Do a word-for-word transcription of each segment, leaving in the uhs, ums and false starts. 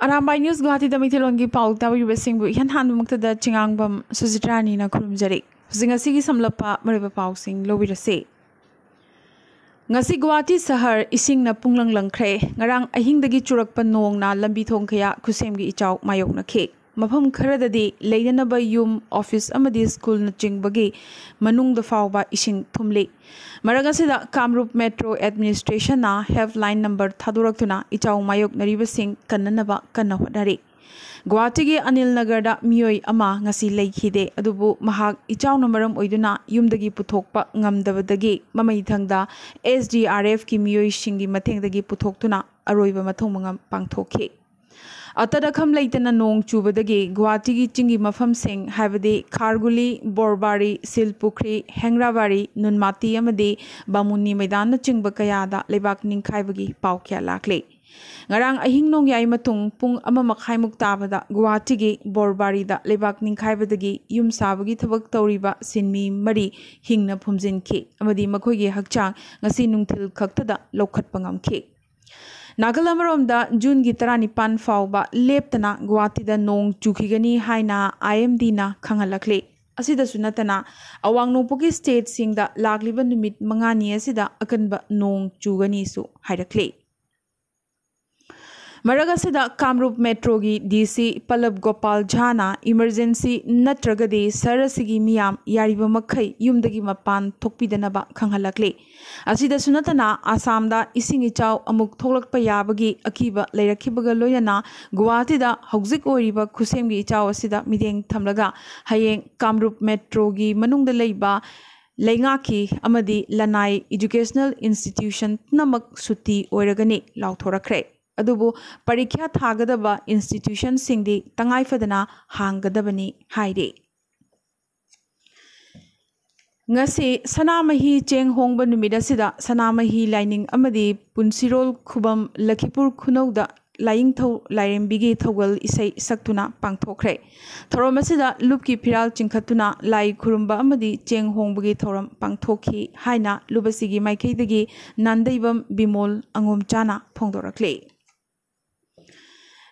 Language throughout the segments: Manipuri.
ꯑꯔꯥꯝꯕꯥꯏ ꯅ꯭ꯌꯨꯁ ꯒꯨꯋꯥꯍꯥꯇꯤꯗ ꯃꯩꯇꯩꯂꯣꯟꯒꯤ ꯄꯥꯎ ꯇꯥꯕꯤꯔꯤꯕꯁꯤꯡꯕꯨ ꯏꯍꯥꯟ ꯍꯥꯟꯕꯃꯛꯇꯗ ꯆꯤꯉꯥꯡꯕꯝ ꯁꯨꯖꯤꯇ꯭ꯔꯥꯅꯤꯅ ꯈꯨꯔꯨꯝꯖꯔꯤ꯫ ꯍꯧꯖꯤꯛ ꯉꯁꯤꯒꯤ ꯁꯝꯂꯞꯄ ꯃꯔꯨꯑꯣꯏꯕ ꯄꯥꯎꯁꯤꯡ ꯂꯧꯕꯤꯔꯁꯤ꯫ ꯉꯁꯤ ꯒꯨꯋꯥꯍꯥꯇꯤ ꯁꯍꯔ ꯏꯁꯤꯡꯅ ꯄꯨꯡꯂꯪ ꯂꯪꯈ꯭ꯔꯦ꯫ ꯉꯔꯥꯡ ꯑꯍꯤꯡꯗꯒꯤ ꯆꯨꯔꯛꯄ ꯅꯣꯡꯅ ꯂꯝꯕꯤ ꯊꯣꯡ ꯀꯌꯥ ꯈꯨꯁꯦꯝꯒꯤ ꯏꯆꯥꯎ ꯃꯥꯌꯣꯛꯅꯈꯤ꯫ ꯃꯐꯝ ꯈꯔꯗꯗꯤ ꯂꯩꯅꯅꯕ ꯌꯨꯝ, ꯑꯣꯐꯤꯁ ꯑꯃꯗꯤ ꯁ꯭ꯀꯨꯜꯅꯆꯤꯡꯕꯒꯤ ꯃꯅꯨꯡꯗ ꯐꯥꯎꯕ ꯏꯁꯤꯡ ꯊꯨꯝꯂꯤ꯫ ꯃꯔꯛ ꯑꯁꯤꯗ ꯀꯥꯃꯔꯨꯞ ꯃꯦꯇ꯭ꯔꯣ ꯑꯦꯗꯃꯤꯅꯤꯁꯇ꯭ꯔꯦꯁꯟꯅ ꯍꯦꯜꯞꯂꯥꯏꯟ ꯅꯝꯕꯔ ꯊꯥꯗꯣꯔꯛꯇꯨꯅ ꯏꯆꯥꯎ ꯃꯥꯌꯣꯛꯅꯔꯤꯕꯁꯤꯡ ꯀꯟꯅꯅꯕ ꯀꯟꯅ ꯍꯣꯠꯅꯔꯤ꯫ ꯒꯨꯋꯥꯍꯥꯇꯤꯒꯤ ꯑꯅꯤꯜ ꯅꯒꯔꯗ ꯃꯤꯑꯣꯏ ꯑꯃ ꯉꯁꯤ ꯂꯩꯈꯤꯗꯦ, ꯑꯗꯨꯕꯨ ꯃꯍꯥꯛ ꯏꯆꯥꯎꯅ ꯃꯔꯝ ꯑꯣꯏꯗꯨꯅ ꯌꯨꯝꯗꯒꯤ ꯄꯨꯊꯣꯛꯄ ꯉꯝꯗꯕꯗꯒꯤ ꯃꯃꯩꯊꯪꯗ ꯑꯦꯁ ꯗꯤ ꯑꯥꯔ ꯑꯦꯐꯀꯤ ꯃꯤꯑꯣꯏꯁꯤꯡꯒꯤ ꯃꯇꯦꯡꯗꯒꯤ ꯄꯨꯊꯣꯛꯇꯨꯅ ꯑꯔꯣꯏꯕ ꯃꯊꯧ ꯃꯉꯝ ꯄꯥꯡꯊꯣꯛꯈꯤ꯫ ꯑꯇꯠ ꯑꯈꯝ ꯂꯩꯇꯅ ꯅꯣꯡ ꯆꯨꯕꯗꯒꯤ ꯒꯨꯋꯥꯍꯥꯇꯤꯒꯤ ꯆꯤꯡꯒꯤ ꯃꯐꯝꯁꯤꯡ, ꯍꯥꯏꯕꯗꯤ ꯈꯥꯔꯒꯨꯂꯤ, ꯕꯣꯔꯕꯥꯔꯤ, ꯁꯤꯜꯄꯨꯈ꯭ꯔꯤ, ꯍꯦꯡꯔꯥꯕꯥꯔꯤ, ꯅꯨꯟꯃꯥꯇꯤ ꯑꯃꯗꯤ ꯕꯥꯃꯨꯅꯤ ꯃꯩꯗꯥꯟꯅꯆꯤꯡꯕ ꯀꯌꯥꯗ ꯂꯩꯕꯥꯛ ꯅꯤꯡꯈꯥꯏꯕꯒꯤ ꯄꯥꯎ ꯀꯌꯥ ꯂꯥꯛꯂꯤ꯫ ꯉꯔꯥꯡ ꯑꯍꯤꯡ ꯅꯣꯡꯌꯥꯏ ꯃꯇꯨꯡ ꯄꯨꯡ ꯑꯃ ꯃꯈꯥꯏꯃꯨꯛ ꯇꯥꯕꯗ ꯒꯨꯋꯥꯍꯥꯇꯤꯒꯤ ꯕꯣꯔꯕꯥꯔꯤꯗ ꯂꯩꯕꯥꯛ ꯅꯤꯡꯈꯥꯏꯕꯗꯒꯤ ꯌꯨꯝ ꯁꯥꯕꯒꯤ ꯊꯕꯛ ꯇꯧꯔꯤꯕ ꯁꯤꯟꯃꯤ ꯃꯔꯤ ꯍꯤꯡꯅ ꯐꯨꯝꯖꯤꯟꯈꯤ ꯑꯃꯗꯤ ꯃꯈꯣꯏꯒꯤ ꯍꯛꯆꯥꯡ ꯉꯁꯤ ꯅꯨꯡꯊꯤꯜ ꯈꯛꯇꯗ ꯂꯧꯈꯠꯄ ꯉꯝꯈꯤ꯫ ꯅꯥꯀꯜ ꯑꯃꯔꯣꯝꯗ ꯖꯨꯟꯒꯤ ꯇꯔꯥꯅꯤꯄꯥꯟ ꯐꯥꯎꯕ ꯂꯦꯞꯇꯅ ꯒꯨꯋꯥꯍꯥꯇꯤꯗ ꯅꯣꯡ ꯆꯨꯈꯤꯒꯅꯤ ꯍꯥꯏꯅ ꯑꯥꯏ ꯑꯦꯝ ꯗꯤꯅ ꯈꯪꯍꯜꯂꯛꯂꯤ꯫ ꯑꯁꯤꯗꯁꯨ ꯅꯠꯇꯅ ꯑꯋꯥꯡ ꯅꯣꯡꯄꯣꯛꯀꯤ ꯁ꯭ꯇꯦꯠꯁꯤꯡꯗ ꯂꯥꯛꯂꯤꯕ ꯅꯨꯃꯤꯠ ꯃꯉꯥꯅꯤ ꯑꯁꯤꯗ ꯑꯀꯟꯕ ꯅꯣꯡ ꯆꯨꯒꯅꯤꯁꯨ ꯍꯥꯏꯔꯛꯂꯤ꯫ ꯃꯔꯛ ꯑꯁꯤꯗ ꯀꯥꯃꯔꯨꯞ ꯃꯦꯇ꯭ꯔꯣꯒꯤ ꯗꯤ ꯁꯤ ꯄꯂꯕ ꯒꯣꯄꯥꯜ ꯖꯥꯅ ꯏꯃꯔꯖꯦꯟꯁꯤ ꯅꯠꯇ꯭ꯔꯒꯗꯤ ꯁꯍꯔ ꯑꯁꯤꯒꯤ ꯃꯤꯌꯥꯝ ꯌꯥꯔꯤꯕ ꯃꯈꯩ ꯌꯨꯝꯗꯒꯤ ꯃꯄꯥꯟ ꯊꯣꯛꯄꯤꯗꯅꯕ ꯈꯪꯍꯜꯂꯛꯂꯤ꯫ ꯑꯁꯤꯗꯁꯨ ꯅꯠꯇꯅ ꯑꯁꯥꯝꯗ ꯏꯁꯤꯡ ꯏꯆꯥꯎ ꯑꯃꯨꯛ ꯊꯣꯛꯂꯛꯄ ꯌꯥꯕꯒꯤ ꯑꯀꯤꯕ ꯂꯩꯔꯛꯈꯤꯕꯒ ꯂꯣꯏꯅꯅ ꯒꯨꯋꯥꯍꯥꯇꯤꯗ ꯍꯧꯖꯤꯛ ꯑꯣꯏꯔꯤꯕ ꯈꯨꯁꯦꯝꯒꯤ ꯏꯆꯥꯎ ꯑꯁꯤꯗ ꯃꯤꯠꯌꯦꯡ ꯊꯝꯂꯒ ꯍꯌꯦꯡ ꯀꯥꯃꯔꯨꯞ ꯃꯦꯇ꯭ꯔꯣꯒꯤ ꯃꯅꯨꯡꯗ ꯂꯩꯕ ꯂꯩꯉꯥꯛꯀꯤ ꯑꯃꯗꯤ ꯂꯅꯥꯏ educational institution ꯄꯨꯝꯅꯃꯛ ꯁꯨꯇꯤ ꯑꯣꯏꯔꯒꯅꯤ ꯂꯥꯎꯊꯣꯔꯛꯈ꯭ꯔꯦ꯫ ꯑꯗꯨꯕꯨ ꯄꯔꯤꯈ꯭ꯌꯥ ꯊꯥꯒꯗꯕ institutionꯁꯤꯡꯗꯤ ꯇꯉꯥꯏ ꯐꯗꯅ ꯍꯥꯡꯒꯗꯕꯅꯤ ꯍꯥꯏꯔꯤ꯫ ꯉꯁꯤ ꯁꯅꯥꯃꯍꯤ ꯆꯦꯡ ꯍꯣꯡꯕ ꯅꯨꯃꯤꯠ ꯑꯁꯤꯗ ꯁꯅꯥꯃꯍꯤ ꯂꯥꯏꯅꯤꯡ ꯑꯃꯗꯤ ꯄꯨꯟꯁꯤꯔꯣꯜ ꯈꯨꯕꯝ ꯂꯈꯤꯄꯨꯔ ꯈꯨꯅꯧꯗ ꯂꯥꯏꯅꯤꯡꯊꯧ ꯂꯥꯏꯔꯦꯝꯕꯤꯒꯤ ꯊꯧꯒꯜ ꯏꯁꯩ ꯁꯛꯇꯨꯅ ꯄꯥꯡꯊꯣꯛꯈ꯭ꯔꯦ꯫ ꯊꯧꯔꯝ ꯑꯁꯤꯗ ꯂꯨꯞꯀꯤ ꯐꯤꯔꯥꯜ ꯆꯤꯡꯈꯠꯇꯨꯅ ꯂꯥꯏ ꯈꯨꯔꯨꯝꯕ ꯑꯃꯗꯤ ꯆꯦꯡ ꯍꯣꯡꯕꯒꯤ ꯊꯧꯔꯝ ꯄꯥꯡꯊꯣꯛꯈꯤ ꯍꯥꯏꯅ ꯂꯨꯞ ꯑꯁꯤꯒꯤ ꯃꯥꯏꯀꯩꯗꯒꯤ ꯅꯥꯟꯗꯩꯕꯝ ꯕꯤꯃꯣꯜ ꯑꯉꯣꯝꯆꯥꯅ ꯐꯣꯡꯗꯣꯔꯛꯂꯤ꯫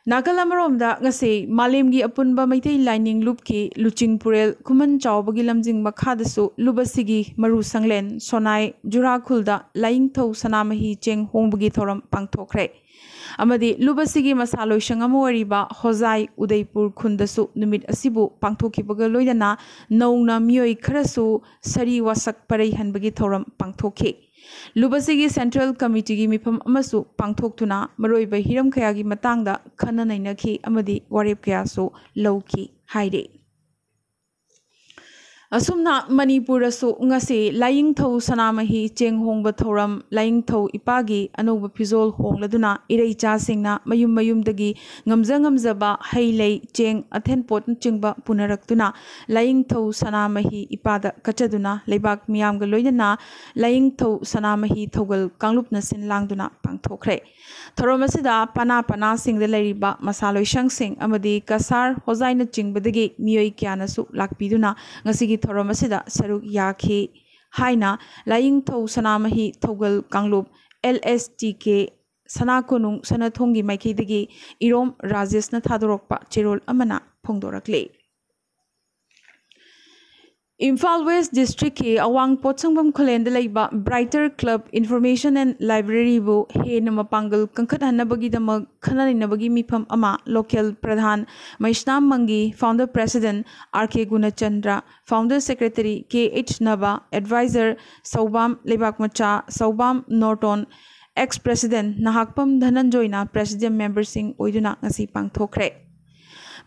ꯅꯥꯀꯜ ꯑꯃꯔꯣꯝꯗ, ꯉꯁꯤ ꯃꯥꯂꯦꯝꯒꯤ ꯑꯄꯨꯟꯕ ꯃꯩꯇꯩ ꯂꯥꯏꯅꯤꯡ ꯂꯨꯞꯀꯤ ꯂꯨꯆꯤꯡ ꯄꯨꯔꯦꯜ ꯈꯨꯃꯟ ꯆꯥꯎꯕꯒꯤ ꯂꯝꯖꯤꯡ ꯃꯈꯥꯗꯁꯨ ꯂꯨꯕꯁꯤꯒꯤ ꯃꯔꯨ ꯁꯪꯂꯦꯟ ꯁꯣꯅꯥꯏ ꯖꯨꯔꯥꯈꯨꯜꯗ ꯂꯥꯏꯌꯤꯡꯊꯧ ꯁꯅꯥꯃꯍꯤ ꯆꯦꯡ ꯍꯣꯡꯕꯒꯤ ꯊꯧꯔꯝ ꯄꯥꯡꯊꯣꯛꯈ꯭ꯔꯦ꯫ ꯑꯃꯗꯤ ꯂꯨꯕꯁꯤꯒꯤ ꯃꯁꯥ ꯂꯣꯏꯁꯪ ꯑꯃ ꯑꯣꯏꯔꯤꯕ ꯍꯣꯖꯥꯏ ꯎꯗꯩꯄꯨꯔ ꯈꯨꯟꯗꯁꯨ ꯅꯨꯃꯤꯠ ꯑꯁꯤꯕꯨ ꯄꯥꯡꯊꯣꯛꯈꯤꯕꯒ ꯂꯣꯏꯅꯅ ꯅꯧꯅ ꯃꯤꯑꯣꯏ ꯈꯔꯁꯨ ꯁꯔꯤ ꯋꯥꯁꯛ ꯄꯔꯩ ꯍꯟꯕꯒꯤ ꯊꯧꯔꯝ ꯄꯥꯡꯊꯣꯛꯈꯤ꯫ ꯂꯨꯕꯁꯤꯒꯤ ꯁꯦꯟꯇ꯭ꯔꯦꯜ ꯀꯃꯤꯇꯤꯒꯤ ꯃꯤꯐꯝ ꯑꯃꯁꯨ ꯄꯥꯡꯊꯣꯛꯇꯨꯅ ꯃꯔꯨꯑꯣꯏꯕ ꯍꯤꯔꯝ ꯀꯌꯥꯒꯤ ꯃꯇꯥꯡꯗ ꯈꯟꯅ ꯅꯩꯅꯈꯤ ꯑꯃꯗꯤ ꯋꯥꯔꯦꯞ ꯀꯌꯥꯁꯨ ꯂꯧꯈꯤ ꯍꯥꯏꯔꯤ꯫ ꯑꯁꯨꯝꯅ ꯃꯅꯤꯄꯨꯔꯗꯁꯨ ꯉꯁꯤ ꯂꯥꯏꯌꯤꯡꯊꯧ ꯁꯅꯥꯃꯍꯤ ꯆꯦꯡ ꯍꯣꯡꯕ ꯊꯧꯔꯝ, ꯂꯥꯏꯌꯤꯡꯊꯧ ꯏꯄꯥꯒꯤ ꯑꯅꯧꯕ ꯐꯤꯖꯣꯜ ꯍꯣꯡꯂꯗꯨꯅ ꯏꯔꯩꯆꯥꯁꯤꯡꯅ ꯃꯌꯨꯝ ꯃꯌꯨꯝꯗꯒꯤ ꯉꯝꯖ ꯉꯝꯖꯕ ꯍꯩ ꯂꯩ, ꯆꯦꯡ, ꯑꯊꯦꯟꯄꯣꯠꯅꯆꯤꯡꯕ ꯄꯨꯅꯔꯛꯇꯨꯅ ꯂꯥꯏꯌꯤꯡꯊꯧ ꯁꯅꯥꯃꯍꯤ ꯏꯄꯥꯗ ꯀꯠꯆꯗꯨꯅ ꯂꯩꯕꯥꯛ ꯃꯤꯌꯥꯝꯒ ꯂꯣꯏꯅꯅ ꯂꯥꯏꯌꯤꯡꯊꯧ ꯁꯅꯥꯃꯍꯤ ꯊꯧꯒꯜ ꯀꯥꯡꯂꯨꯞꯅ ꯁꯤꯟ ꯂꯥꯡꯗꯨꯅ ꯄꯥꯡꯊꯣꯛꯈ꯭ꯔꯦ꯫ ꯊꯧꯔꯝ ꯑꯁꯤꯗ ꯄꯅꯥ ꯄꯅꯥꯁꯤꯡꯗ ꯂꯩꯔꯤꯕ ꯃꯁꯥ ꯂꯣꯏꯁꯪꯁꯤꯡ ꯑꯃꯗꯤ ꯀꯁꯥꯔ ꯍꯣꯖꯥꯏꯅꯆꯤꯡꯕꯗꯒꯤ ꯃꯤꯑꯣꯏ ꯀꯌꯥꯅꯁꯨ ꯂꯥꯛꯄꯤꯗꯨꯅ ꯉꯁꯤꯒꯤ ꯊꯧꯔꯝ ꯑꯁꯤꯗ ꯁꯔꯨꯛ ꯌꯥꯈꯤ ꯍꯥꯏꯅ ꯂꯥꯏꯌꯤꯡꯊꯧ ꯁꯅꯥꯃꯍꯤ ꯊꯧꯒꯜ ꯀꯥꯡꯂꯨꯞ, LSTK, ꯁꯅꯥ ꯀꯣꯅꯨꯡ ꯁꯅꯥꯊꯣꯡꯒꯤ ꯃꯥꯏꯀꯩꯗꯒꯤ ꯏꯔꯣꯝ ꯔꯥꯖꯦꯁꯅ ꯊꯥꯗꯣꯔꯛꯄ ꯆꯦꯔꯣꯜ ꯑꯃꯅ ꯐꯣꯡꯗꯣꯔꯛꯂꯤ꯫ ꯏꯝꯐꯥꯜ ꯋꯦꯁ ꯗꯤꯁꯇ꯭ꯔꯤꯛꯀꯤ ꯑꯋꯥꯡ ꯄꯣꯠꯁꯪꯕꯝ ꯈꯨꯂꯦꯟꯗ ꯂꯩꯕ Brighter Club Information and Library ꯕꯨ ꯍꯦꯟꯅ ꯃꯄꯥꯡꯒꯜ ꯀꯟꯈꯠꯍꯟꯅꯕꯒꯤꯗꯃꯛ ꯈꯟꯅ ꯅꯩꯅꯕꯒꯤ ꯃꯤꯐꯝ ꯑꯃ local Pradhan Meisnam Mangi, founder president R K Gunachandra, founder secretary K H Naba, adviser Soubam Leibak Macha, Soubam Norton, ex president ꯅꯍꯥꯛꯄꯝ ꯙꯅꯟꯖꯣꯏꯅ ꯄ꯭ꯔꯦꯁꯤꯗꯦꯟꯠ ꯃꯦꯝꯕꯔꯁꯤꯡ ꯑꯣꯏꯗꯨꯅ ꯉꯁꯤ ꯄꯥꯡꯊꯣꯛꯈ꯭ꯔꯦ꯫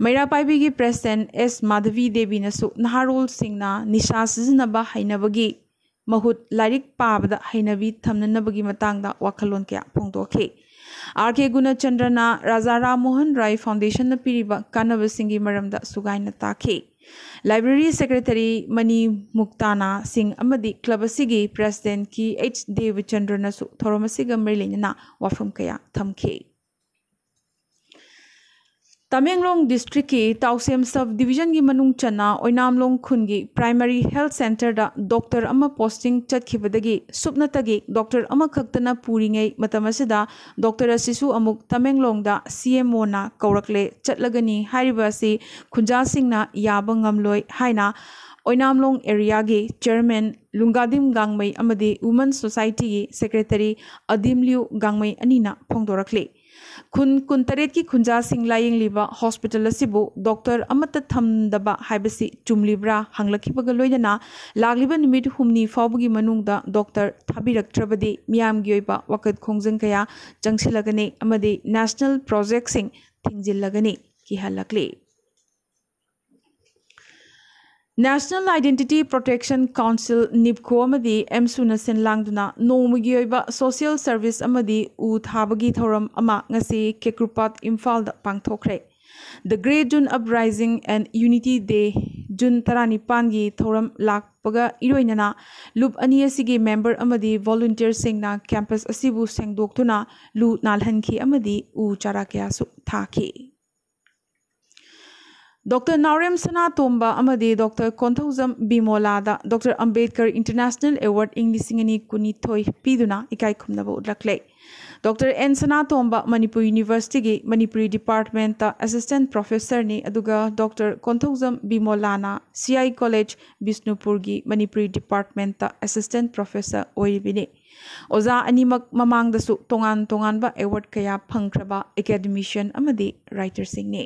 ꯃꯩꯔꯥ ꯄꯥꯏꯕꯤꯒꯤ ꯄ꯭ꯔꯦꯁꯤꯗꯦꯟꯠ ꯑꯦꯁ ꯃꯥꯙꯕꯤ ꯗꯦꯕꯤꯅꯁꯨ ꯅꯍꯥꯔꯣꯜꯁꯤꯡꯅ ꯅꯤꯁꯥ ꯁꯤꯖꯤꯟꯅꯕ ꯍꯩꯅꯕꯒꯤ ꯃꯍꯨꯠ ꯂꯥꯏꯔꯤꯛ ꯄꯥꯕꯗ ꯍꯩꯅꯕꯤ ꯊꯝꯅꯅꯕꯒꯤ ꯃꯇꯥꯡꯗ ꯋꯥꯈꯜꯂꯣꯟ ꯀꯌꯥ ꯐꯣꯡꯗꯣꯛꯈꯤ꯫ R K ꯒꯨꯅꯆꯟꯗ꯭ꯔꯅ ꯔꯥꯖꯥ ꯔꯥꯝ ꯃꯣꯍꯟ ꯔꯥꯏ ꯐꯥꯎꯟꯗꯦꯁꯟꯅ ꯄꯤꯔꯤꯕ ꯀꯥꯟꯅꯕꯁꯤꯡꯒꯤ ꯃꯔꯝꯗ ꯁꯨꯒꯥꯏꯅ ꯇꯥꯛꯈꯤ꯫ ꯂꯥꯏꯕ꯭ꯔꯦꯔꯤ ꯁꯦꯀ꯭ꯔꯦꯇꯔꯤ ꯃꯅꯤ ꯃꯨꯛꯇꯥꯅꯥ ꯁꯤꯡ ꯑꯃꯗꯤ ꯀ꯭ꯂꯕ ꯑꯁꯤꯒꯤ ꯄ꯭ꯔꯦꯁꯤꯗꯦꯟꯠ ꯀꯦ ꯑꯩꯆ ꯗꯦꯕꯆꯟꯗ꯭ꯔꯅꯁꯨ ꯊꯧꯔꯝ ꯑꯁꯤꯒ ꯃꯔꯤ ꯂꯩꯅꯅ ꯋꯥꯐꯝ ꯀꯌꯥ ꯊꯝꯈꯤ꯫ ꯇꯃꯦꯡꯂꯣꯡ ꯗꯤꯁꯇ꯭ꯔꯤꯛꯀꯤ ꯇꯥꯎꯁꯦꯝ ꯁꯕ ꯗꯤꯕꯤꯖꯟꯒꯤ ꯃꯅꯨꯡ ꯆꯟꯅ ꯑꯣꯏꯅꯥꯝꯂꯣꯡ ꯈꯨꯟꯒꯤ ꯄ꯭ꯔꯥꯏꯃꯥꯔꯤ ꯍꯦꯜꯊ ꯁꯦꯟꯇꯔꯗ ꯗꯣꯛꯇꯔ ꯑꯃ ꯄꯣꯁꯇꯤꯡ ꯆꯠꯈꯤꯕꯗꯒꯤ ꯁꯨꯞꯅꯇꯒꯤ ꯗꯣꯛꯇꯔ ꯑꯃꯈꯛꯇꯅ ꯄꯨꯔꯤꯉꯩ ꯃꯇꯝ ꯑꯁꯤꯗ ꯗꯣꯛꯇꯔ ꯑꯁꯤꯁꯨ ꯑꯃꯨꯛ ꯇꯃꯦꯡꯂꯣꯡꯗ ꯁꯤ ꯑꯦꯝ ꯑꯣꯅ ꯀꯧꯔꯛꯂꯦ, ꯆꯠꯂꯒꯅꯤ ꯍꯥꯏꯔꯤꯕ ꯑꯁꯤ ꯈꯨꯟꯖꯥꯁꯤꯡꯅ ꯌꯥꯕ ꯉꯝꯂꯣꯏ ꯍꯥꯏꯅ ꯑꯣꯏꯅꯥꯝꯂꯣꯡ ꯑꯦꯔꯤꯌꯥꯒꯤ ꯆꯤꯌꯔꯃꯦꯟ ꯂꯨꯡꯒꯥꯗꯤꯝ ꯒꯥꯡꯃꯩ ꯑꯃꯗꯤ ꯋꯨꯃꯟ ꯁꯣꯁꯥꯏꯇꯤꯒꯤ ꯁꯦꯀ꯭ꯔꯦꯇꯔꯤ ꯑꯗꯤꯝꯂꯤꯎ ꯒꯥꯡꯃꯩ ꯑꯅꯤꯅ ꯐꯣꯡꯗꯣꯔꯛꯂꯤ꯫ ꯈꯨꯟ ꯀꯨꯟꯇꯔꯦꯠꯀꯤ ꯈꯨꯟꯖꯥꯁꯤꯡ ꯂꯥꯌꯦꯡꯂꯤꯕ ꯍꯣꯁꯄꯤꯇꯥꯜ ꯑꯁꯤꯕꯨ ꯗꯣꯛꯇꯔ ꯑꯃꯠꯇ ꯊꯝꯗꯕ ꯍꯥꯏꯕꯁꯤ ꯆꯨꯝꯂꯤꯕ꯭ꯔꯥ ꯍꯪꯂꯛꯈꯤꯕꯒ ꯂꯣꯏꯅꯅ ꯂꯥꯛꯂꯤꯕ ꯅꯨꯃꯤꯠ ꯍꯨꯝꯅꯤ ꯐꯥꯎꯕꯒꯤ ꯃꯅꯨꯡꯗ ꯗꯣꯛꯇꯔ ꯊꯥꯕꯤꯔꯛꯇ꯭ꯔꯕꯗꯤ ꯃꯤꯌꯥꯝꯒꯤ ꯑꯣꯏꯕ ꯋꯥꯀꯠ ꯈꯣꯡꯖꯪ ꯀꯌꯥ ꯆꯪꯁꯤꯜꯂꯒꯅꯤ ꯑꯃꯗꯤ ꯅꯦꯁꯅꯦꯜ ꯄ꯭ꯔꯣꯖꯦꯛꯁꯤꯡ ꯊꯤꯡꯖꯤꯜꯂꯒꯅꯤ ꯀꯤꯍꯜꯂꯛꯂꯤ꯫ National Identity Protection Council, NIPCO ꯑꯃꯗꯤ ꯑꯦꯝꯁꯨꯅ ꯁꯤꯟ ꯂꯥꯡꯗꯨꯅ ꯅꯣꯡꯃꯒꯤ ꯑꯣꯏꯕ ꯁꯣꯁꯤꯌꯦꯜ ꯁꯔꯚꯤꯁ ꯑꯃꯗꯤ ꯎ ꯊꯥꯕꯒꯤ ꯊꯧꯔꯝ ꯑꯃ ꯉꯁꯤ ꯈꯦꯀ꯭ꯔꯨꯄꯥꯠ, ꯏꯝꯐꯥꯜꯗ ꯄꯥꯡꯊꯣꯛꯈ꯭ꯔꯦ꯫ The Great June Uprising and Unity Day, June ꯇꯔꯥꯅꯤꯄꯥꯟꯒꯤ ꯊꯧꯔꯝ ꯂꯥꯛꯄꯒ ꯏꯔꯣꯏꯅꯅ ꯂꯨꯞ ꯑꯅꯤ ꯑꯁꯤꯒꯤ ꯃꯦꯝꯕꯔ ꯑꯃꯗꯤ ꯚꯣꯂꯨꯟꯇꯤꯌꯔꯁꯤꯡꯅ ꯀꯦꯝꯄꯁ ꯑꯁꯤꯕꯨ ꯁꯦꯡꯗꯣꯛꯇꯨꯅ ꯂꯨ ꯅꯥꯜꯍꯟꯈꯤ ꯑꯃꯗꯤ ꯎ ꯆꯥꯔꯥ ꯀꯌꯥꯁꯨ ꯊꯥꯈꯤ꯫ ꯗꯣꯛꯇꯔ ꯅꯥꯎꯔꯦꯝ ꯁꯅꯥꯇꯣꯝꯕ ꯑꯃꯗꯤ ꯗꯣꯛꯇꯔ ꯀꯣꯟꯊꯧꯖꯝ ꯕꯤꯃꯣꯂꯥꯗ ꯗꯣꯛꯇꯔ ꯑꯝꯕꯦꯗꯀꯔ ꯏꯟꯇꯔꯅꯦꯁꯅꯦꯜ ꯑꯦꯋꯥꯔꯗ ꯏꯪ ꯂꯤꯁꯤꯡ ꯑꯅꯤ ꯀꯨꯟꯅꯤꯊꯣꯏ ꯄꯤꯗꯨꯅ ꯏꯀꯥꯏ ꯈꯨꯝꯅꯕ ꯎꯠꯂꯛꯂꯦ꯫ ꯗꯣꯛꯇꯔ ꯑꯦꯟ ꯁꯅꯥꯇꯣꯝꯕ ꯃꯅꯤꯄꯨꯔ ꯌꯨꯅꯤꯚꯔꯁꯤꯇꯤꯒꯤ ꯃꯅꯤꯄꯨꯔꯤ ꯗꯤꯄꯥꯔꯠꯃꯦꯟꯇ ꯑꯦꯁꯤꯁꯇꯦꯟꯠ ꯄ꯭ꯔꯣꯐꯦꯁꯔꯅꯤ, ꯑꯗꯨꯒ ꯗꯣꯛꯇꯔ ꯀꯣꯟꯊꯧꯖꯝ ꯕꯤꯃꯣꯂꯥꯅ ꯁꯤ ꯑꯥꯏ ꯀꯣꯂꯦꯖ ꯕꯤꯁꯅꯨꯄꯨꯔꯒꯤ ꯃꯅꯤꯄꯨꯔꯤ ꯗꯤꯄꯥꯔꯠꯃꯦꯟꯇ ꯑꯦꯁꯤꯁꯇꯦꯟꯠ ꯄ꯭ꯔꯣꯐꯦꯁꯔ ꯑꯣꯏꯔꯤꯕꯅꯤ꯫ ꯑꯣꯖꯥ ꯑꯅꯤꯃꯛ ꯃꯃꯥꯡꯗꯁꯨ ꯇꯣꯉꯥꯟ ꯇꯣꯉꯥꯟꯕ ꯑꯦꯋꯥꯔꯗ ꯀꯌꯥ ꯐꯪꯈ꯭ꯔꯕ ꯑꯦꯀꯥꯗꯦꯃꯤꯁꯤꯌꯟ ꯑꯃꯗꯤ ꯔꯥꯏꯇꯔꯁꯤꯡꯅꯤ꯫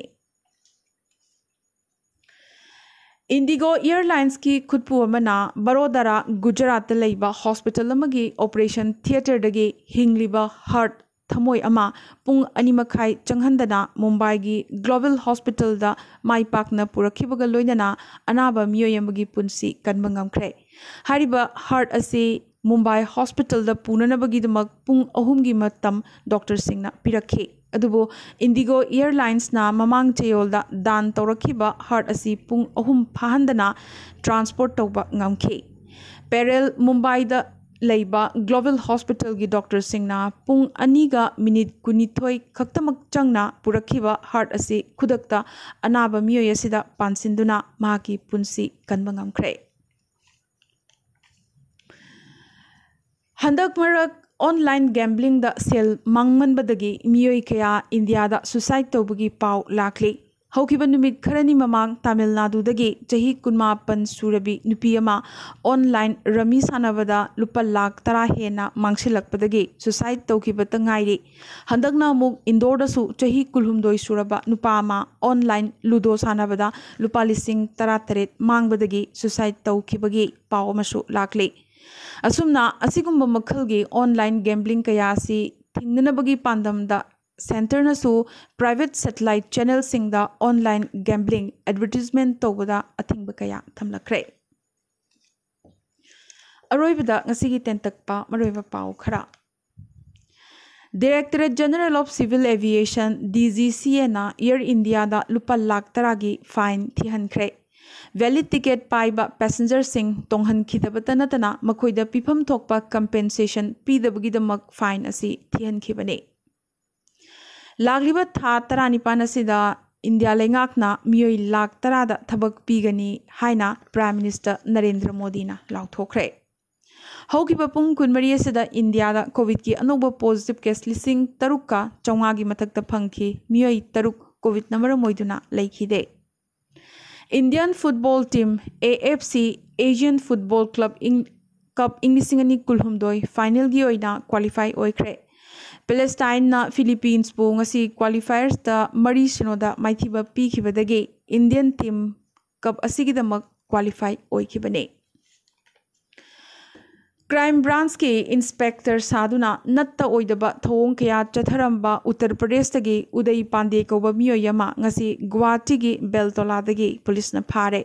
ꯏꯟꯗꯤꯒꯣ ꯑꯦꯌꯔꯂꯥꯏꯟꯁꯀꯤ ꯈꯨꯠꯄꯨ ꯑꯃꯅ ꯕꯔꯣꯗꯥꯔꯥ, ꯒꯨꯖꯔꯥꯠꯇ ꯂꯩꯕ ꯍꯣꯁꯄꯤꯇꯥꯜ ꯑꯃꯒꯤ ꯑꯣꯄꯔꯦꯁꯟ ꯊꯤꯌꯦꯇꯔꯗꯒꯤ ꯍꯤꯡꯂꯤꯕ ꯍꯥꯔꯠ ꯊꯃꯣꯏ ꯑꯃ ꯄꯨꯡ ꯑꯅꯤ ꯃꯈꯥꯏ ꯆꯪꯍꯟꯗꯅ ꯃꯨꯝꯕꯥꯏꯒꯤ ꯒ꯭ꯂꯣꯕꯦꯜ ꯍꯣꯁꯄꯤꯇꯥꯜꯗ ꯃꯥꯏ ꯄꯥꯛꯅ ꯄꯨꯔꯛꯈꯤꯕꯒ ꯂꯣꯏꯅꯅ ꯑꯅꯥꯕ ꯃꯤꯑꯣꯏ ꯑꯃꯒꯤ ꯄꯨꯟꯁꯤ ꯀꯟꯕ ꯉꯝꯈ꯭ꯔꯦ꯫ ꯍꯥꯏꯔꯤꯕ ꯍꯥꯔꯠ ꯑꯁꯤ ꯃꯨꯝꯕꯥꯏ ꯍꯣꯁꯄꯤꯇꯥꯜꯗ ꯄꯨꯅꯅꯕꯒꯤꯗꯃꯛ ꯄꯨꯡ ꯑꯍꯨꯝꯒꯤ ꯃꯇꯝ ꯗꯣꯛꯇꯔꯁꯤꯡꯅ ꯄꯤꯔꯛꯈꯤ꯫ ꯑꯗꯨꯕꯨ ꯏꯟꯗꯤꯒꯣ ꯑꯦꯌꯔꯂꯥꯏꯟꯁꯅ ꯃꯃꯥꯡ ꯆꯌꯣꯜꯗ ꯗꯥꯟ ꯇꯧꯔꯛꯈꯤꯕ ꯍꯥꯔꯠ ꯑꯁꯤ ꯄꯨꯡ ꯑꯍꯨꯝ ꯐꯥꯍꯟꯗꯅ ꯇ꯭ꯔꯥꯟꯁꯄꯣꯔꯠ ꯇꯧꯕ ꯉꯝꯈꯤ꯫ ꯄꯦꯔꯦꯜ ꯃꯨꯝꯕꯥꯏꯗ ꯂꯩꯕ ꯒ꯭ꯂꯣꯕꯦꯜ ꯍꯣꯁꯄꯤꯇꯥꯜꯒꯤ ꯗꯣꯛꯇꯔꯁꯤꯡꯅ ꯄꯨꯡ ꯑꯅꯤꯒ ꯃꯤꯅꯤꯠ ꯀꯨꯟꯅꯤꯊꯣꯏ ꯈꯛꯇꯃꯛ ꯆꯪꯅ ꯄꯨꯔꯛꯈꯤꯕ ꯍꯥꯔꯠ ꯑꯁꯤ ꯈꯨꯗꯛꯇ ꯑꯅꯥꯕ ꯃꯤꯑꯣꯏ ꯑꯁꯤꯗ ꯄꯥꯟꯁꯤꯟꯗꯨꯅ ꯃꯍꯥꯛꯀꯤ ꯄꯨꯟꯁꯤ ꯀꯟꯕ ꯉꯝꯈ꯭ꯔꯦ꯫ ꯍꯟꯗꯛ ꯃꯔꯛ ꯑꯣꯟꯂꯥꯏꯟ ꯒꯦꯝꯕ꯭ꯂꯤꯡꯗ ꯁꯦꯜ ꯃꯥꯡꯃꯟꯕꯗꯒꯤ ꯃꯤꯑꯣꯏ ꯀꯌꯥ ꯏꯟꯗꯤꯌꯥꯗ ꯁꯨꯁꯥꯏꯗ ꯇꯧꯕꯒꯤ ꯄꯥꯎ ꯂꯥꯛꯂꯤ꯫ ꯍꯧꯈꯤꯕ ꯅꯨꯃꯤꯠ ꯈꯔꯅꯤ ꯃꯃꯥꯡ ꯇꯥꯃꯤꯜ ꯅꯥꯗꯨꯗꯒꯤ ꯆꯍꯤ ꯀꯨꯟꯃꯥꯄꯟ ꯁꯨꯔꯕꯤ ꯅꯨꯄꯤ ꯑꯃ ꯑꯣꯟꯂꯥꯏꯟ ꯔꯃꯤ ꯁꯥꯟꯅꯕꯗ ꯂꯨꯄꯥ ꯂꯥꯈ ꯇꯔꯥ ꯍꯦꯟꯅ ꯃꯥꯡꯁꯤꯜꯂꯛꯄꯗꯒꯤ ꯁꯨꯁꯥꯏꯗ ꯇꯧꯈꯤꯕꯇ ꯉꯥꯏꯔꯤ꯫ ꯍꯟꯗꯛꯅ ꯑꯃꯨꯛ ꯏꯟꯗꯣꯔꯗꯁꯨ ꯆꯍꯤ ꯀꯨꯟꯍꯨꯝꯗꯣꯏ ꯁꯨꯔꯕ ꯅꯨꯄꯥ ꯑꯃ ꯑꯣꯟꯂꯥꯏꯟ ꯂꯨꯗꯣ ꯁꯥꯟꯅꯕꯗ ꯂꯨꯄꯥ ꯂꯤꯁꯤꯡ ꯇꯔꯥꯇꯔꯦꯠ ꯃꯥꯡꯕꯗꯒꯤ ꯁꯨꯁꯥꯏꯗ ꯇꯧꯈꯤꯕꯒꯤ ꯄꯥꯎ ꯑꯃꯁꯨ ꯂꯥꯛꯂꯤ꯫ ꯑꯁꯨꯝꯅ ꯑꯁꯤꯒꯨꯝꯕ ꯃꯈꯜꯒꯤ ꯑꯣꯟꯂꯥꯏꯟ ꯒꯦꯝꯕ꯭ꯂꯤꯡ ꯀꯌꯥ ꯑꯁꯤ ꯊꯤꯡꯅꯅꯕꯒꯤ ꯄꯥꯟꯗꯝꯗ ꯁꯦꯟꯇꯔꯅꯁꯨ private satellite ꯆꯦꯅꯦꯜꯁꯤꯡꯗ online gambling advertisement ꯇꯧꯕꯗ ꯑꯊꯤꯡꯕ ꯀꯌꯥ ꯊꯝꯂꯛꯈ꯭ꯔꯦ꯫ ꯑꯔꯣꯏꯕꯗ ꯉꯁꯤꯒꯤ ꯇꯦꯟꯇꯛꯄ ꯃꯔꯨꯑꯣꯏꯕ ꯄꯥꯎ ꯈꯔ꯫ Directorate General of Civil Aviation, DGCAꯅ Air Indiaꯗ ꯂꯨꯄꯥ ꯂꯥꯈ ꯇꯔꯥꯒꯤ ꯐꯥꯏꯟ ꯊꯤꯍꯟꯈ꯭ꯔꯦ꯫ ꯚꯦꯂꯤꯗ ꯇꯤꯀꯦꯠ ꯄꯥꯏꯕ ꯄꯦꯁꯦꯟꯖꯔꯁꯤꯡ ꯇꯣꯡꯍꯟꯈꯤꯗꯕꯇ ꯅꯠꯇꯅ ꯃꯈꯣꯏꯗ ꯄꯤꯐꯝ ꯊꯣꯛꯄ ꯀꯝꯄꯦꯟꯁꯦꯁꯟ ꯄꯤꯗꯕꯒꯤꯗꯃꯛ ꯐꯥꯏꯟ ꯑꯁꯤ ꯊꯤꯍꯟꯈꯤꯕꯅꯤ꯫ ꯂꯥꯛꯂꯤꯕ ꯊꯥ ꯇꯔꯥꯅꯤꯄꯥꯟ ꯑꯁꯤꯗ ꯏꯟꯗꯤꯌꯥ ꯂꯩꯉꯥꯛꯅ ꯃꯤꯑꯣꯏ ꯂꯥꯈ ꯇꯔꯥꯗ ꯊꯕꯛ ꯄꯤꯒꯅꯤ ꯍꯥꯏꯅ ꯄ꯭ꯔꯥꯏꯝ ꯃꯤꯅꯤꯁꯇꯔ ꯅꯔꯦꯟꯗ꯭ꯔ ꯃꯣꯗꯤꯅ ꯂꯥꯎꯊꯣꯛꯈ꯭ꯔꯦ꯫ ꯍꯧꯈꯤꯕ ꯄꯨꯡ ꯀꯨꯟꯃꯔꯤ ꯑꯁꯤꯗ ꯏꯟꯗꯤꯌꯥꯗ ꯀꯣꯚꯤꯗꯀꯤ ꯑꯅꯧꯕ ꯄꯣꯖꯤꯇꯤꯚ ꯀꯦꯁ ꯂꯤꯁꯤꯡ ꯇꯔꯨꯛꯀ ꯆꯥꯝꯃꯉꯥꯒꯤ ꯃꯊꯛꯇ ꯐꯪꯈꯤ꯫ ꯃꯤꯑꯣꯏ ꯇꯔꯨꯛ ꯀꯣꯚꯤꯗꯅ ꯃꯔꯝ ꯑꯣꯏꯗꯨꯅ ꯂꯩꯈꯤꯗꯦ꯫ Indian football team, AFC, Asian Football Club ꯏꯪ, ꯀꯞ ꯏꯪ ꯂꯤꯁꯤꯡ ꯑꯅꯤ ꯀꯨꯟꯍꯨꯝꯗꯣꯏ ꯐꯥꯏꯅꯦꯜꯒꯤ ꯑꯣꯏꯅ ꯀ꯭ꯋꯥꯂꯤꯐꯥꯏ ꯑꯣꯏꯈ꯭ꯔꯦ꯫ ꯄꯦꯂꯦꯁꯇꯥꯏꯟꯅ ꯐꯤꯂꯤꯄꯤꯟꯁꯄꯨ ꯉꯁꯤ ꯀ꯭ꯋꯥꯂꯤꯐꯥꯏꯌꯔꯁꯇ ꯃꯔꯤ ꯁꯤꯅꯣꯗ ꯃꯥꯏꯊꯤꯕ ꯄꯤꯈꯤꯕꯗꯒꯤ ꯏꯟꯗꯤꯌꯟ ꯇꯤꯝ ꯀꯞ ꯑꯁꯤꯒꯤꯗꯃꯛ ꯀ꯭ꯋꯥꯂꯤꯐꯥꯏ ꯑꯣꯏꯈꯤꯕꯅꯤ꯫ ꯀ꯭ꯔꯥꯏꯝ ꯕ꯭ꯔꯥꯟꯁꯀꯤ ꯏꯟꯁꯄꯦꯛꯇꯔ ꯁꯥꯗꯨꯅ ꯅꯠꯇ ꯑꯣꯏꯗꯕ ꯊꯧꯑꯣꯡ ꯀꯌꯥ ꯆꯠꯊꯔꯝꯕ ꯎꯠꯇꯔ ꯄ꯭ꯔꯗꯦꯁꯇꯒꯤ ꯎꯗꯩ ꯄꯥꯟꯗꯦ ꯀꯧꯕ ꯃꯤꯑꯣꯏ ꯑꯃ ꯉꯁꯤ ꯒꯨꯋꯥꯍꯥꯇꯤꯒꯤ ꯕꯦꯜꯇꯣꯂꯥꯗꯒꯤ ꯄꯨꯂꯤꯁꯅ ꯐꯥꯔꯦ꯫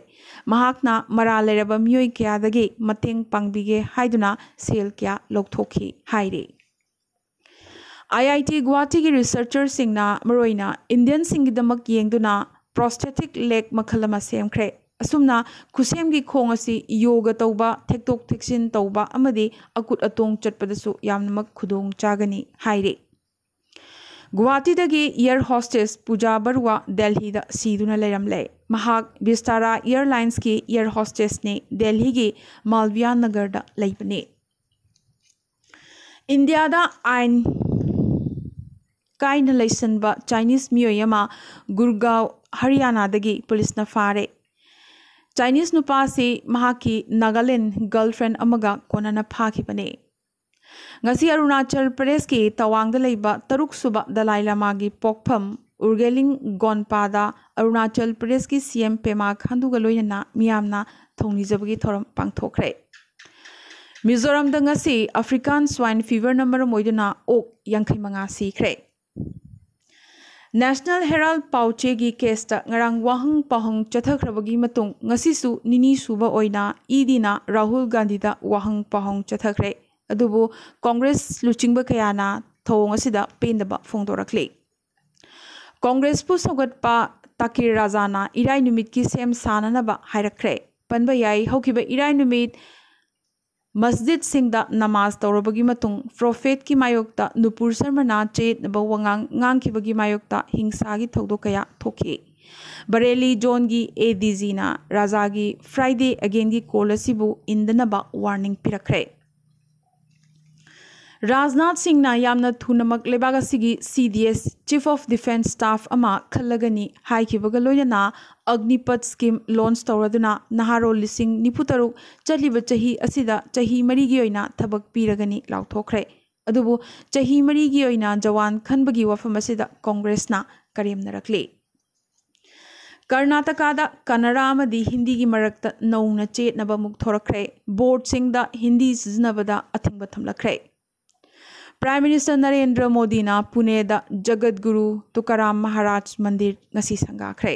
ꯃꯍꯥꯛꯅ ꯃꯔꯥꯜ ꯂꯩꯔꯕ ꯃꯤꯑꯣꯏ ꯀꯌꯥꯗꯒꯤ ꯃꯇꯦꯡ ꯄꯥꯡꯕꯤꯒꯦ ꯍꯥꯏꯗꯨꯅ ꯁꯦꯜ ꯀꯌꯥ ꯂꯧꯊꯣꯛꯈꯤ ꯍꯥꯏꯔꯤ꯫ IIT ꯒꯨꯋꯥꯍꯥꯇꯤꯒꯤ ꯔꯤꯁꯔꯆꯔꯁꯤꯡꯅ ꯃꯔꯨꯑꯣꯏꯅ ꯏꯟꯗꯤꯌꯟꯁꯤꯡꯒꯤꯗꯃꯛ ꯌꯦꯡꯗꯨꯅ ꯄ꯭ꯔꯣꯁꯊꯦꯇꯤꯛ ꯂꯦꯒ ꯃꯈꯜ ꯑꯃ ꯁꯦꯝꯈ꯭ꯔꯦ꯫ ꯑꯁꯨꯝꯅ ꯈꯨꯠꯁꯦꯝꯒꯤ ꯈꯣꯡ ꯑꯁꯤ ꯌꯣꯒ ꯇꯧꯕ, ꯊꯦꯛꯇꯣꯛ ꯊꯦꯛꯆꯤꯟ ꯇꯧꯕ ꯑꯃꯗꯤ ꯑꯀꯨꯠ ꯑꯇꯣꯡ ꯆꯠꯄꯗꯁꯨ ꯌꯥꯝꯅꯃꯛ ꯈꯨꯗꯣꯡ ꯆꯥꯒꯅꯤ ꯍꯥꯏꯔꯤ꯫ ꯒꯨꯋꯥꯍꯥꯇꯤꯗꯒꯤ air hostess ꯄꯨꯖꯥ ꯕꯔꯨꯋꯥ ꯗꯦꯜꯍꯤꯗ ꯁꯤꯗꯨꯅ ꯂꯩꯔꯝꯂꯦ꯫ ꯃꯍꯥꯛ ꯕꯤꯁꯇꯥꯔꯥ ꯑꯦꯌꯔꯂꯥꯏꯟꯁꯀꯤ air hostessꯅꯤ, ꯗꯦꯜꯍꯤꯒꯤ ꯃꯥꯜꯕꯤꯌꯥ ꯅꯒꯔꯗ ꯂꯩꯕꯅꯤ꯫ ꯏꯟꯗꯤꯌꯥꯗ ꯑꯥꯏꯟ ꯀꯥꯏꯅ ꯂꯩꯁꯟꯕ ꯆꯥꯏꯅꯤꯁ ꯃꯤꯑꯣꯏ ꯑꯃ ꯒꯨꯔꯒꯥꯎ, ꯍꯔꯤꯌꯥꯅꯥꯗꯒꯤ ꯄꯨꯂꯤꯁꯅ ꯐꯥꯔꯦ꯫ ꯆꯥꯏꯅꯤꯁ ꯅꯨꯄꯥ ꯑꯁꯤ ꯃꯍꯥꯛꯀꯤ ꯅꯥꯒꯥꯂꯦꯟ ꯒꯔꯜꯐ꯭ꯔꯦꯟ ꯑꯃꯒ ꯀꯣꯟꯅꯅ ꯐꯥꯈꯤꯕꯅꯤ꯫ ꯉꯁꯤ ꯑꯔꯨꯅꯥꯆꯜ ꯄ꯭ꯔꯗꯦꯁꯀꯤ ꯇꯋꯥꯡꯗ ꯂꯩꯕ ꯇꯔꯨꯛ ꯁꯨꯕ ꯗꯂꯥꯏ ꯂꯃꯥꯒꯤ ꯄꯣꯛꯐꯝ ꯎꯔꯒꯦꯂꯤꯡ ꯒꯣꯟꯄꯥꯗ ꯑꯔꯨꯅꯥꯆꯜ ꯄ꯭ꯔꯗꯦꯁꯀꯤ ꯁꯤ ꯑꯦꯝ ꯄꯦꯃꯥ ꯈꯥꯟꯗꯨꯒ ꯂꯣꯏꯅꯅ ꯃꯤꯌꯥꯝꯅ ꯊꯧꯅꯤꯖꯕꯒꯤ ꯊꯧꯔꯝ ꯄꯥꯡꯊꯣꯛꯈ꯭ꯔꯦ꯫ ꯃꯤꯖꯣꯔꯥꯝꯗ ꯉꯁꯤ ꯑꯐ꯭ꯔꯤꯀꯥꯟ ꯁ꯭ꯋꯥꯏꯟ ꯐꯤꯚꯔꯅ ꯃꯔꯝ ꯑꯣꯏꯗꯨꯅ ꯑꯣꯛ ꯌꯥꯡꯈꯩ ꯃꯉꯥ ꯁꯤꯈ꯭ꯔꯦ꯫ ꯅꯦꯁꯅꯦꯜ ꯍꯦꯔꯥꯜꯗ ꯄꯥꯎꯆꯦꯒꯤ ꯀꯦꯁꯇ ꯉꯔꯥꯡ ꯋꯥꯍꯪ ꯄꯥꯎꯍꯪ ꯆꯠꯊꯈ꯭ꯔꯕꯒꯤ ꯃꯇꯨꯡ ꯉꯁꯤꯁꯨ ꯅꯤꯅꯤ ꯁꯨꯕ ꯑꯣꯏꯅ ꯏ ꯗꯤꯅ ꯔꯥꯍꯨꯜ ꯒꯥꯟꯙꯤꯗ ꯋꯥꯍꯪ ꯄꯥꯎꯍꯪ ꯆꯠꯊꯈ꯭ꯔꯦ꯫ ꯑꯗꯨꯕꯨ ꯀꯣꯡꯒ꯭ꯔꯦꯁ ꯂꯨꯆꯤꯡꯕ ꯀꯌꯥꯅ ꯊꯧꯑꯣꯡ ꯑꯁꯤꯗ ꯄꯦꯟꯗꯕ ꯐꯣꯡꯗꯣꯔꯛꯂꯤ꯫ ꯀꯣꯡꯒ꯭ꯔꯦꯁꯄꯨ ꯁꯧꯒꯠꯄ ꯇꯥꯀꯤꯔ ꯔꯥꯖꯥꯅ ꯏꯔꯥꯏ ꯅꯨꯃꯤꯠꯀꯤ ꯁꯦꯝ ꯁꯥꯅꯅꯕ ꯍꯥꯏꯔꯛꯈ꯭ꯔꯦ꯫ ꯄꯟꯕ ꯌꯥꯏ, ꯍꯧꯈꯤꯕ ꯏꯔꯥꯏ ꯅꯨꯃꯤꯠ ꯃꯁꯖꯤꯗꯁꯤꯡꯗ ꯅꯃꯥꯖ ꯇꯧꯔꯕꯒꯤ ꯃꯇꯨꯡ ꯄ꯭ꯔꯣꯐꯦꯠꯀꯤ ꯃꯥꯌꯣꯛꯇ ꯅꯨꯄꯨꯔ ꯁꯔꯃꯅ ꯆꯌꯦꯠꯅꯕ ꯋꯥꯉꯥꯡ ꯉꯥꯡꯈꯤꯕꯒꯤ ꯃꯥꯌꯣꯛꯇ ꯍꯤꯡꯁꯥꯒꯤ ꯊꯧꯗꯣꯛ ꯀꯌꯥ ꯊꯣꯛꯈꯤ꯫ ꯕꯔꯦꯂꯤ ꯖꯣꯟꯒꯤ ꯑꯦ ꯗꯤ ꯖꯤꯅ ꯔꯥꯖꯥꯒꯤ ꯐ꯭ꯔꯥꯏꯗꯦ ꯑꯒꯦꯟꯒꯤ ꯀꯣꯜ ꯑꯁꯤꯕꯨ ꯏꯟꯗꯅꯕ ꯋꯥꯔꯅꯤꯡ ꯄꯤꯔꯛꯈ꯭ꯔꯦ꯫ ꯔꯥꯖꯅꯥꯊ ꯁꯤꯡꯅ ꯌꯥꯝꯅ ꯊꯨꯅꯃꯛ ꯂꯩꯕꯥꯛ ꯑꯁꯤꯒꯤ ꯁꯤ D S, Chief of Defence Staff, ꯑꯃ ꯈꯜꯂꯒꯅꯤ ꯍꯥꯏꯈꯤꯕꯒ ꯂꯣꯏꯅꯅ ꯑꯒꯅꯤꯄꯊ ꯁ꯭ꯀꯤꯝ ꯂꯣꯟꯆ ꯇꯧꯔꯗꯨꯅ ꯅꯍꯥꯔꯣꯜ ꯂꯤꯁꯤꯡ ꯅꯤꯐꯨ ꯇꯔꯨꯛ ꯆꯠꯂꯤꯕ ꯆꯍꯤ ꯑꯁꯤꯗ ꯆꯍꯤ ꯃꯔꯤꯒꯤ ꯑꯣꯏꯅ ꯊꯕꯛ ꯄꯤꯔꯒꯅꯤ ꯂꯥꯎꯊꯣꯛꯈ꯭ꯔꯦ꯫ ꯑꯗꯨꯕꯨ ꯆꯍꯤ ꯃꯔꯤꯒꯤ ꯑꯣꯏꯅ ꯖꯋꯥꯟ ꯈꯟꯕꯒꯤ ꯋꯥꯐꯝ ꯑꯁꯤꯗ ꯀꯣꯡꯒ꯭ꯔꯦꯁꯅ ꯀꯔꯦꯝꯅꯔꯛꯂꯤ꯫ ꯀꯔꯅꯥꯇꯀꯥꯗ ꯀꯟꯅꯔꯥ ꯑꯃꯗꯤ ꯍꯤꯟꯗꯤꯒꯤ ꯃꯔꯛꯇ ꯅꯧꯅ ꯆꯌꯦꯠꯅꯕ ꯑꯃꯨꯛ ꯊꯣꯔꯛꯈ꯭ꯔꯦ꯫ ꯕꯣꯔꯗꯁꯤꯡꯗ ꯍꯤꯟꯗꯤ ꯁꯤꯖꯤꯟꯅꯕꯗ ꯑꯊꯤꯡꯕ ꯊꯝꯂꯛꯈ꯭ꯔꯦ꯫ ꯄ꯭ꯔꯥꯏꯝ ꯃꯤꯅꯤꯁꯇꯔ ꯅꯔꯦꯟꯗ꯭ꯔ ꯃꯣꯗꯤꯅ ꯄꯨꯅꯦꯗ ꯖꯒꯠꯒꯨꯔꯨ ꯇꯨꯀꯥꯔꯥꯝ ꯃꯍꯥꯔꯥꯖ ꯃꯟꯗꯤꯔ ꯉꯁꯤ ꯁꯪꯒꯥꯈ꯭ꯔꯦ꯫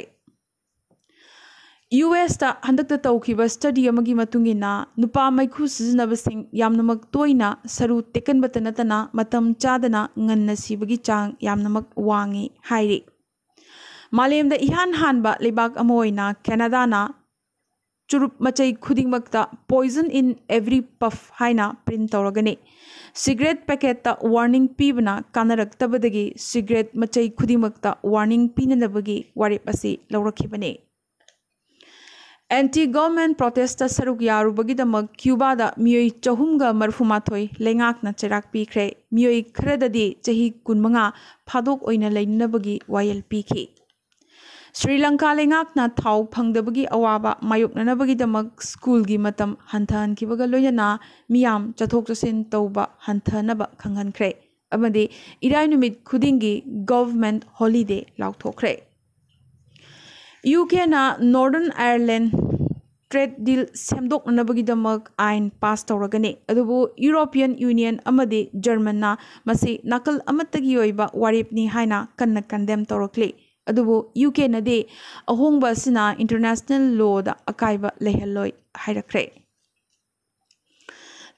ꯌꯨ ꯑꯦꯁꯇ ꯍꯟꯗꯛꯇ ꯇꯧꯈꯤꯕ ꯁ꯭ꯇꯗꯤ ꯑꯃꯒꯤ ꯃꯇꯨꯡ ꯏꯟꯅ, ꯅꯨꯄꯥ ꯃꯩꯈꯨ ꯁꯤꯖꯤꯟꯅꯕꯁꯤꯡ ꯌꯥꯝꯅꯃꯛ ꯇꯣꯏꯅ ꯁꯔꯨ ꯇꯦꯛꯀꯟꯕꯇ ꯅꯠꯇꯅ ꯃꯇꯝ ꯆꯥꯗꯅ ꯉꯟꯅ ꯁꯤꯕꯒꯤ ꯆꯥꯡ ꯌꯥꯝꯅꯃꯛ ꯋꯥꯡꯉꯤ ꯍꯥꯏꯔꯤ꯫ ꯃꯥꯂꯦꯝꯗ ꯏꯍꯥꯟ ꯍꯥꯟꯕ ꯂꯩꯕꯥꯛ ꯑꯃ ꯑꯣꯏꯅ ꯀꯦꯅꯥꯗꯥꯅ ꯆꯨꯔꯨꯞ ꯃꯆꯩ ꯈꯨꯗꯤꯡꯃꯛꯇ "Poison in every puff" ꯍꯥꯏꯅ ꯄ꯭ꯔꯤꯟ ꯇꯧꯔꯒꯅꯤ꯫ ꯁꯤꯒꯔꯦꯠ ꯄꯦꯀꯦꯠꯇ ꯋꯥꯔꯅꯤꯡ ꯄꯤꯕꯅ ꯀꯥꯟꯅꯔꯛꯇꯕꯗꯒꯤ ꯁꯤꯒꯔꯦꯠ ꯃꯆꯩ ꯈꯨꯗꯤꯡꯃꯛꯇ ꯋꯥꯔꯅꯤꯡ ꯄꯤꯅꯅꯕꯒꯤ ꯋꯥꯔꯦꯞ ꯑꯁꯤ ꯂꯧꯔꯛꯈꯤꯕꯅꯤ꯫ ꯑꯦꯟꯇꯤ ꯒꯚꯔꯟꯃꯦꯟꯠ ꯄ꯭ꯔꯣꯇꯦꯁꯇ ꯁꯔꯨꯛ ꯌꯥꯔꯨꯕꯒꯤꯗꯃꯛ ꯀ꯭ꯌꯨꯕꯥꯗ ꯃꯤꯑꯣꯏ ꯆꯍꯨꯝꯒ ꯃꯔꯤꯐꯨ ꯃꯥꯊꯣꯏ ꯂꯩꯉꯥꯛꯅ ꯆꯩꯔꯥꯛ ꯄꯤꯈ꯭ꯔꯦ꯫ ꯃꯤꯑꯣꯏ ꯈꯔꯗꯗꯤ ꯆꯍꯤ ꯀꯨꯟꯃꯉꯥ ꯐꯥꯗꯣꯛ ꯑꯣꯏꯅ ꯂꯩꯅꯅꯕꯒꯤ ꯋꯥꯌꯦꯜ ꯄꯤꯈꯤ꯫ ꯁ꯭ꯔꯤ ꯂꯪꯀꯥ ꯂꯩꯉꯥꯛꯅ ꯊꯥꯎ ꯐꯪꯗꯕꯒꯤ ꯑꯋꯥꯕ ꯃꯥꯌꯣꯛꯅꯅꯕꯒꯤꯗꯃꯛ ꯁ꯭ꯀꯨꯜꯒꯤ ꯃꯇꯝ ꯍꯟꯊꯍꯟꯈꯤꯕꯒ ꯂꯣꯏꯅꯅ ꯃꯤꯌꯥꯝ ꯆꯠꯊꯣꯛ ꯆꯠꯁꯤꯟ ꯇꯧꯕ ꯍꯟꯊꯅꯕ ꯈꯪꯍꯟꯈ꯭ꯔꯦ ꯑꯃꯗꯤ ꯏꯔꯥꯏ ꯅꯨꯃꯤꯠ ꯈꯨꯗꯤꯡꯒꯤ ꯒꯚꯔꯟꯃꯦꯟꯠ ꯍꯣꯂꯤꯗꯦ ꯂꯥꯎꯊꯣꯛꯈ꯭ꯔꯦ꯫ ꯌꯨ ꯀꯦꯅ ꯅꯣꯔꯗꯔꯟ ꯑꯥꯌꯔꯂꯦꯟ ꯇ꯭ꯔꯦꯗ ꯗꯤꯜ ꯁꯦꯝꯗꯣꯛꯅꯅꯕꯒꯤꯗꯃꯛ ꯑꯥꯏꯟ ꯄꯥꯁ ꯇꯧꯔꯒꯅꯤ, ꯑꯗꯨꯕꯨ ꯌꯨꯔꯣꯄꯤꯌꯟ ꯌꯨꯅꯤꯌꯟ ꯑꯃꯗꯤ ꯖꯔꯃꯟꯅ ꯃꯁꯤ ꯅꯥꯀꯜ ꯑꯃꯠꯇꯒꯤ ꯑꯣꯏꯕ ꯋꯥꯔꯦꯞꯅꯤ ꯍꯥꯏꯅ ꯀꯟꯅ ꯀꯟꯗꯦꯝ ꯇꯧꯔꯛꯂꯤ꯫ ꯑꯗꯨꯕꯨ ꯌꯨ ꯀꯦꯅꯗꯤ ꯑꯍꯣꯡꯕ ꯑꯁꯤꯅ ꯏꯟꯇꯔꯅꯦꯁꯅꯦꯜ ꯂꯣꯗ ꯑꯀꯥꯏꯕ ꯂꯩꯍꯜꯂꯣꯏ ꯍꯥꯏꯔꯛꯈ꯭ꯔꯦ꯫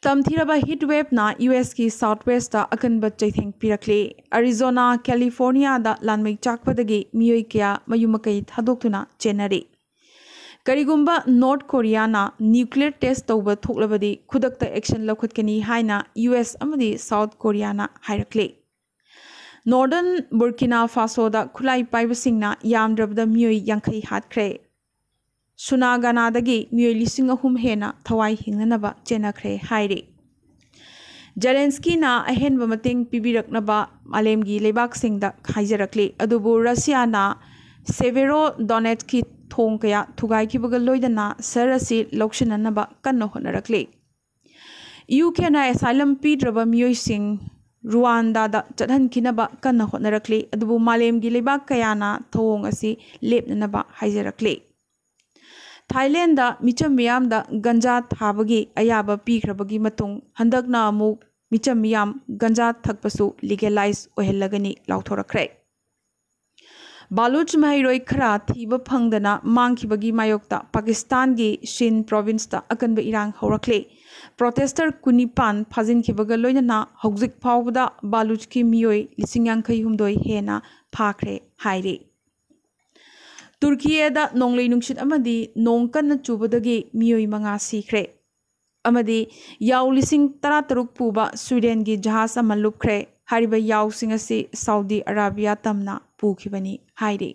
ꯇꯝꯊꯤꯔꯕ ꯍꯤꯠ ꯋꯦꯞꯅ ꯌꯨ ꯑꯦꯁꯀꯤ ꯁꯥꯎꯠ ꯋꯦꯁꯇ ꯑꯀꯟꯕ ꯆꯩꯊꯦꯡ ꯄꯤꯔꯛꯂꯤ꯫ ꯑꯔꯤꯖꯣꯅꯥ, ꯀꯦꯂꯤꯐꯣꯔꯅꯤꯌꯥꯗ ꯂꯥꯟꯃꯩ ꯆꯥꯛꯄꯗꯒꯤ ꯃꯤꯑꯣꯏ ꯀꯌꯥ ꯃꯌꯨꯝ ꯃꯀꯩ ꯊꯥꯗꯣꯛꯇꯨꯅ ꯆꯦꯟꯅꯔꯤ꯫ ꯀꯔꯤꯒꯨꯝꯕ ꯅꯣꯔꯠ ꯀꯣꯔꯤꯌꯥꯅ ꯅ꯭ꯌꯨꯀ꯭ꯂꯤꯌꯔ ꯇꯦꯁ ꯇꯧꯕ ꯊꯣꯛꯂꯕꯗꯤ ꯈꯨꯗꯛꯇ ꯑꯦꯛꯁꯟ ꯂꯧꯈꯠꯀꯅꯤ ꯍꯥꯏꯅ ꯌꯨ ꯑꯦꯁ ꯑꯃꯗꯤ ꯁꯥꯎꯠ ꯀꯣꯔꯤꯌꯥꯅ ꯍꯥꯏꯔꯛꯂꯤ꯫ ꯅꯣꯔꯗꯔꯟ ꯕꯨꯔꯀꯤꯅꯥ ꯐꯥꯁꯣꯗ ꯈꯨꯠꯂꯥꯏ ꯄꯥꯏꯕꯁꯤꯡꯅ ꯌꯥꯝꯗ꯭ꯔꯕꯗ ꯃꯤꯑꯣꯏ ꯌꯥꯡꯈꯩ ꯍꯥꯠꯈ꯭ꯔꯦ꯫ ꯁꯨꯅꯥꯒꯥꯅꯥꯗꯒꯤ ꯃꯤꯑꯣꯏ ꯂꯤꯁꯤꯡ ꯑꯍꯨꯝ ꯍꯦꯟꯅ ꯊꯋꯥꯏ ꯍꯤꯡꯅꯅꯕ ꯆꯦꯟꯅꯈ꯭ꯔꯦ ꯍꯥꯏꯔꯤ꯫ ꯖꯦꯂꯦꯟꯁꯀꯤꯅ ꯑꯍꯦꯟꯕ ꯃꯇꯦꯡ ꯄꯤꯕꯤꯔꯛꯅꯕ ꯃꯥꯂꯦꯝꯒꯤ ꯂꯩꯕꯥꯛꯁꯤꯡꯗ ꯍꯥꯏꯖꯔꯛꯂꯤ, ꯑꯗꯨꯕꯨ ꯔꯁꯤꯌꯥꯅ ꯁꯦꯚꯦꯔꯣ ꯗꯣꯅꯦꯠꯁꯀꯤ ꯊꯣꯡ ꯀꯌꯥ ꯊꯨꯒꯥꯏꯈꯤꯕꯒ ꯂꯣꯏꯅꯅ ꯁꯍꯔ ꯑꯁꯤ ꯂꯧꯁꯤꯟꯅꯅꯕ ꯀꯟꯅ ꯍꯣꯠꯅꯔꯛꯂꯤ꯫ ꯌꯨ ꯀꯦꯅ ꯑꯦꯁꯥꯏꯂꯝ ꯄꯤꯗ꯭ꯔꯕ ꯃꯤꯑꯣꯏꯁꯤꯡ ꯔꯨꯋꯥꯟꯗꯥꯗ ꯆꯠꯍꯟꯈꯤꯅꯕ ꯀꯟꯅ ꯍꯣꯠꯅꯔꯛꯂꯤ, ꯑꯗꯨꯕꯨ ꯃꯥꯂꯦꯝꯒꯤ ꯂꯩꯕꯥꯛ ꯀꯌꯥꯅ ꯊꯧꯑꯣꯡ ꯑꯁꯤ ꯂꯦꯞꯅꯅꯕ ꯍꯥꯏꯖꯔꯛꯂꯤ꯫ ꯊꯥꯏꯂꯦꯟꯗ ꯃꯤꯆꯝ ꯃꯤꯌꯥꯝꯗ ꯒꯟꯖꯥ ꯊꯥꯕꯒꯤ ꯑꯌꯥꯕ ꯄꯤꯈ꯭ꯔꯕꯒꯤ ꯃꯇꯨꯡ ꯍꯟꯗꯛꯅ ꯑꯃꯨꯛ ꯃꯤꯆꯝ ꯃꯤꯌꯥꯝ ꯒꯟꯖꯥ ꯊꯛꯄꯁꯨ ꯂꯤꯒꯦꯂꯥꯏꯖ ꯑꯣꯏꯍꯜꯂꯒꯅꯤ ꯂꯥꯎꯊꯣꯔꯛꯈ꯭ꯔꯦ꯫ ꯕꯥꯂꯨꯆ ꯃꯍꯩꯔꯣꯏ ꯈꯔ ꯊꯤꯕ ꯐꯪꯗꯅ ꯃꯥꯡꯈꯤꯕꯒꯤ ꯃꯥꯌꯣꯛꯇ ꯄꯥꯀꯤꯁꯇꯥꯟꯒꯤ ꯁꯤꯟ ꯄ꯭ꯔꯣꯚꯤꯟꯁꯇ ꯑꯀꯟꯕ ꯏꯔꯥꯡ ꯍꯧꯔꯛꯂꯦ꯫ ꯄ꯭ꯔꯣꯇꯦꯁꯇꯔ ꯀꯨꯟꯅꯤꯄꯥꯟ ꯐꯥꯖꯤꯟꯈꯤꯕꯒ ꯂꯣꯏꯅꯅ ꯍꯧꯖꯤꯛ ꯐꯥꯎꯕꯗ ꯕꯥꯂꯨꯆꯀꯤ ꯃꯤꯑꯣꯏ ꯂꯤꯁꯤꯡ ꯌꯥꯡꯈꯩ ꯍꯨꯝꯗꯣꯏ ꯍꯦꯟꯅ ꯐꯥꯈ꯭ꯔꯦ ꯍꯥꯏꯔꯤ꯫ ꯇꯨꯔꯀꯤꯌꯥꯗ ꯅꯣꯡꯂꯩ ꯅꯨꯡꯁꯤꯠ ꯑꯃꯗꯤ ꯅꯣꯡ ꯀꯟꯅ ꯆꯨꯕꯗꯒꯤ ꯃꯤꯑꯣꯏ ꯃꯉꯥ ꯁꯤꯈ꯭ꯔꯦ ꯑꯃꯗꯤ ꯌꯥꯎ ꯂꯤꯁꯤꯡ ꯇꯔꯥꯇꯔꯨꯛ ꯄꯨꯕ ꯁ꯭ꯋꯤꯗꯦꯟꯒꯤ ꯖꯍꯥꯖ ꯑꯃ ꯂꯨꯞꯈ꯭ꯔꯦ꯫ ꯍꯥꯏꯔꯤꯕ ꯌꯥꯎꯁꯤꯡ ꯑꯁꯤ ꯁꯥꯎꯗꯤ ꯑꯔꯥꯕꯤꯌꯥ ꯇꯝꯅ ꯄꯨꯈꯤꯕꯅꯤ ꯍꯥꯏꯔꯤ꯫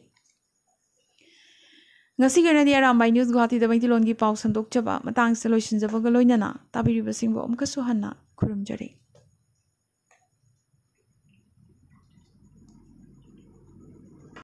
ꯉꯁꯤꯒꯤ ꯑꯣꯏꯅꯗꯤ ꯑꯔꯥꯝꯕꯥꯏ ꯅ꯭ꯌꯨꯁ ꯒꯨꯋꯥꯍꯥꯇꯤꯗ ꯃꯩꯇꯩꯂꯣꯟꯒꯤ ꯄꯥꯎ ꯁꯟꯗꯣꯛꯆꯕ ꯃꯇꯥꯡꯁꯤꯗ ꯂꯣꯏꯁꯤꯟꯖꯕꯒ ꯂꯣꯏꯅꯅ ꯇꯥꯕꯤꯔꯤꯕꯁꯤꯡꯕꯨ ꯑꯃꯨꯛꯀꯁꯨ ꯍꯟꯅ ꯈꯨꯔꯨꯝꯖꯔꯤ꯫